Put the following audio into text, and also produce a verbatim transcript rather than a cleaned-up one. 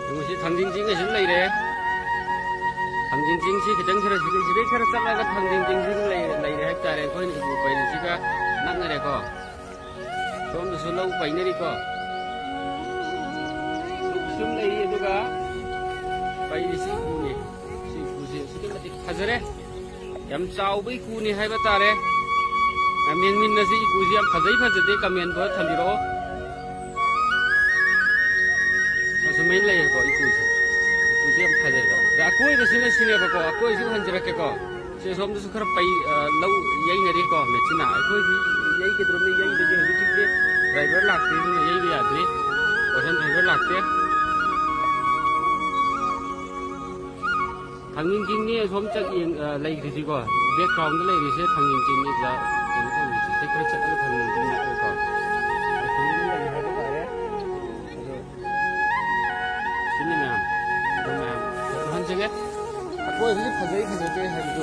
ꯌꯦꯡꯉꯨꯁꯤ, ꯊꯥꯡꯖꯤꯡ ꯆꯤꯡ ꯑꯁꯤꯗ ꯂꯩꯔꯦ꯫ ꯊꯥꯡꯖꯤꯡ ꯆꯤꯡꯁꯤ ꯈꯤꯇꯪ ꯈꯔ ꯁꯤꯗꯩ, ꯁꯤꯗꯩ ꯈꯔ ꯆꯠꯂꯒ ꯊꯥꯡꯖꯤꯡ ꯆꯤꯡꯁꯤ ꯂꯩ-, ꯂꯩꯔꯦ ꯍꯥꯏꯕ ꯇꯥꯔꯦ꯫ ꯑꯩꯈꯣꯏꯅ ꯏꯄꯨ ꯄꯩꯔꯤꯁꯤꯒ ꯅꯛꯅꯔꯦꯀꯣ꯫ ꯁꯣꯝꯗꯁꯨ ꯂꯧ ꯄꯩꯅꯔꯤꯀꯣ꯫ ꯁꯨꯝ ꯂꯩꯔꯤ, ꯑꯗꯨꯒ ꯄꯩꯔꯤꯁꯤ ꯏꯄꯨꯅꯤ꯫ ꯁꯤ ꯏꯄꯨꯁꯤ ꯑꯁꯨꯛꯀꯤ ꯃꯇꯤꯛ ꯐꯖꯔꯦ꯫ ꯌꯥꯝ ꯆꯥꯎꯕ ꯏꯄꯨꯅꯤ ꯍꯥꯏꯕ ꯇꯥꯔꯦ꯫ ꯌꯥꯝ ꯌꯦꯡꯃꯤꯟꯅꯁꯤ, ꯏꯄꯨꯁꯤ ꯌꯥꯝ ꯐꯖꯩ ꯐꯖꯗꯦ comment ꯇ ꯊꯝꯕꯤꯔꯛꯑꯣ꯫ ꯑꯁꯨꯃꯥꯏꯅ ꯂꯩꯔꯦꯀꯣ ꯏꯄꯨꯁꯦ꯫ ꯏꯄꯨꯁꯦ ꯌꯥꯝ ꯐꯖꯩꯕ꯫ ꯑꯗ ꯑꯀꯣꯏꯕꯁꯤꯅ ꯁꯤꯅꯦꯕꯀꯣ, ꯑꯀꯣꯏꯕꯁꯨ ꯍꯟꯖꯔꯛꯀꯦꯀꯣ꯫ ꯁꯤ ꯁꯣꯝꯗꯁꯨ ꯈꯔ ꯄꯩ-, ꯑ, ꯂꯧ ꯌꯩꯅꯔꯤꯀꯣ ꯃꯦꯆꯤꯟꯅ꯫ ꯑꯩꯈꯣꯏꯗꯤ ꯌꯩꯒꯗ꯭ꯔꯣꯕꯅꯤ, ꯌꯩꯕꯁꯦ ꯍꯧꯖꯤꯛ ꯍꯧꯖꯤꯛꯇꯤ driver ꯂꯥꯛꯇꯦ, ꯑꯗꯨꯅ ꯌꯩꯕ ꯌꯥꯗ꯭ꯔꯤ꯫ Person driver ꯂꯥꯛꯇꯦ꯫ ꯊꯥꯡꯖꯤꯡ ꯆꯤꯡꯅꯤ ꯑꯁꯣꯝ ꯆꯠ ꯌꯦꯡ-, ꯑ, ꯂꯩꯈ꯭ꯔꯤꯁꯤꯀꯣ꯫ Background ꯗ ꯂꯩꯔꯤꯁꯦ ꯊꯥꯡꯖꯤꯡ ꯆꯤꯡꯅꯤ꯫ ꯑꯗ ꯀꯩꯅꯣ ꯇꯧꯔꯤꯁꯦ, ꯁꯤ ꯈꯔ ꯆꯠꯂꯒ ꯊꯥꯡꯖꯤꯡ ꯆꯤꯡꯅꯤ ꯍꯥꯏꯕꯀꯣ꯫ ꯑꯗ ꯁꯨꯃꯥꯏꯅ ꯂꯩ ꯍꯥꯏꯕ ꯇꯥꯔꯦ꯫ ꯑꯗꯣ ꯁꯤꯅꯤ ꯃꯌꯥꯝ꯫ ꯑꯗꯣ ꯃꯌꯥꯝ ꯎꯍꯟꯖꯒꯦ꯫ ꯑꯀꯣꯏꯕꯁꯤ ꯐꯖꯩ ꯐꯖꯗꯦ ꯍꯥꯏꯕꯗꯨ꯫